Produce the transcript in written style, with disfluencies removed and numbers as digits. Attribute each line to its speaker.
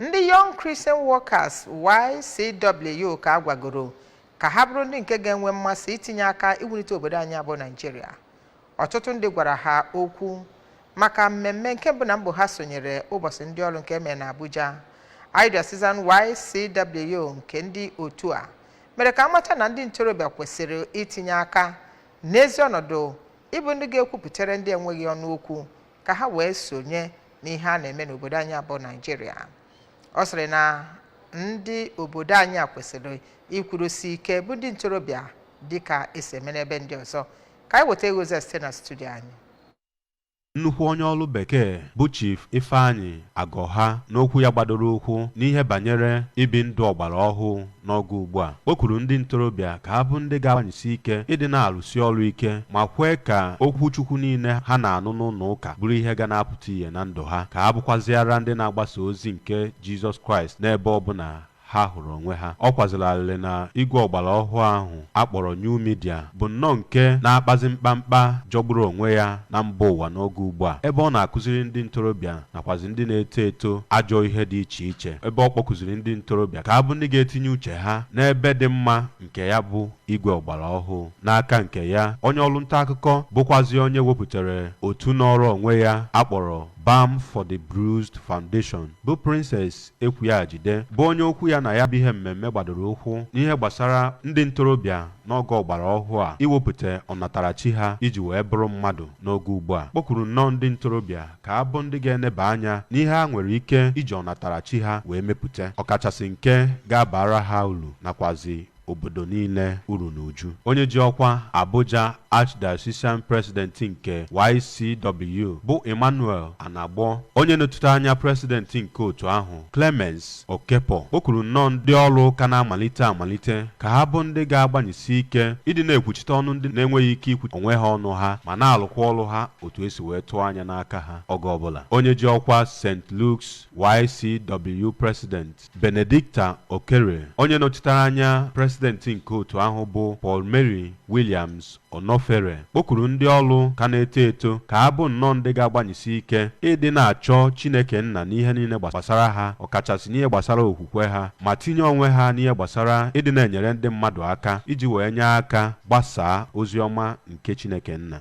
Speaker 1: Ndị Young Christian Workers, YCW, ka a gwagoro ka ha bụrụ ndị nke ga-enwe mmasị itinye aka iwulite obodo anyị bụ Naijiria. Ọtụtụ ndị gwara ha okwu maka mmemme nke mbụ na mbụ ha sonyere ụbọchị ndị ọrụ nke emere na Abuja. Diocesan YCW nke ndị otu a mere ka amata na ndị ntorobịa kwesịrị itinye aka n'ezi ọnọdụ ịbụ ndị ga-ekwupụtara ndị enweghị ọnụ okwu ka ha wee sonye n'ihe a na-eme n'obodo anyị bụ Naijiria. Ọ sịrị na ndị obodo anyị a kwesịrị ikwudosi ike bụ ndị ntorobịa dịka esi eme n'ebe ndị ọzọ. Ka anyị weta ego site na studio anyị.
Speaker 2: Nnukwu onye ọrụ bekee bụ Chief Ifeanyi Agọha, n'okwu ya gbadoro ụkwụ n'ihe banyere ibi ndụ ọgbara ọhụụ n'oge ugbu a, kpọkuru ndị ntorobịa ka ha bụ ndị ga-agbanyesi ike ịdị na-arụsi ọrụ ike ma kwee ka okwu Chukwu niile ha na-anụ n'ụlọ ụka bụrụ ihe ga na-apụta ihe na ndụ ha, ka ha bụkwaziara ndị na-agbasa ozi nke Jizọs Kraịst n'ebe ọbụla ha hụrụ onwe ha. Ọ kwaziri alịrị na igwe ọgbara ọhụụ ahụ akpọrọ New Media bụ nnọọ nke na-akpazi mkpamkpa jọgburu onwe ya na mba ụwa n'oge ugbu a, ebe ọ na-akụziri ndị ntorobịa nakwazi ndị na-eto eto ajọ ihe dị iche iche, ebe ọ kpọkụziri ndị ntorobịa ka ha bụ ndị ga-etinye uche ha n'ebe dị mma nke ya bụ igwe ọgbara ọhụụ. N'aka nke ya, onye ọrụ nta akụkọ bụkwazi onye wepụtara otu nọrọ onwe ya akpọrọ Balm for the Bruised Foundation, bụ Princess Ekwuyajide, bụ onye okwu ya na ya bụ ihe mmemme gbadoro ụkwụ n'ihe gbasara ndị ntorobịa n'oge ọgbara ọhụụ a iwepụta ọnatarachi ha iji wee bụrụ mmadụ n'oge ugbu a, kpọkwuru nnọọ ndị ntorobịa ka ha bụ ndị ga-eneba anya n'ihe ha nwere ike iji ọnatarachi ha wee mepụta, ọkachasị nke ga-abara ha uru nakwazi obodo niile uru n'uju. Onye ji ọkwa Abuja Archdiocesan President nke YCW bụ Emmanuel Anagbo, onye nọchite anya president nke otu ahụ, Clemens Okepo, o kwuru nnọọ ndị ọrụ ka na-amalite amalite ka ha bụ ndị ga-agbanyesi ike ịdị na-ekwuchite ọnụ ndị na-enweghị ike ikwu onwe ha ọnụ ha ma na-alụkwa ọrụ ha otu esi wee tụọ anya n'aka ha oge ọbụla. Onye ji ọkwa St. Luke's YCW President, Benedicta Okere, onye nọchitere anya president nke otu ahụ bụ Paul Mary Williams Onofere, kpọkuru ndị ọrụ ka na-eto eto ka ha bụ nnọọ ndị ga-agbanyesi ike ịdị na-achọ Chineke Nna n'ihe niile gbasara ha, ọkachasị n'ihe gbasara okwukwe ha, ma tinye onwe ha n'ihe gbasara ịdị na-enyere ndị mmadụ aka iji wee nye aka gbasaa ozi ọma nke Chineke Nna.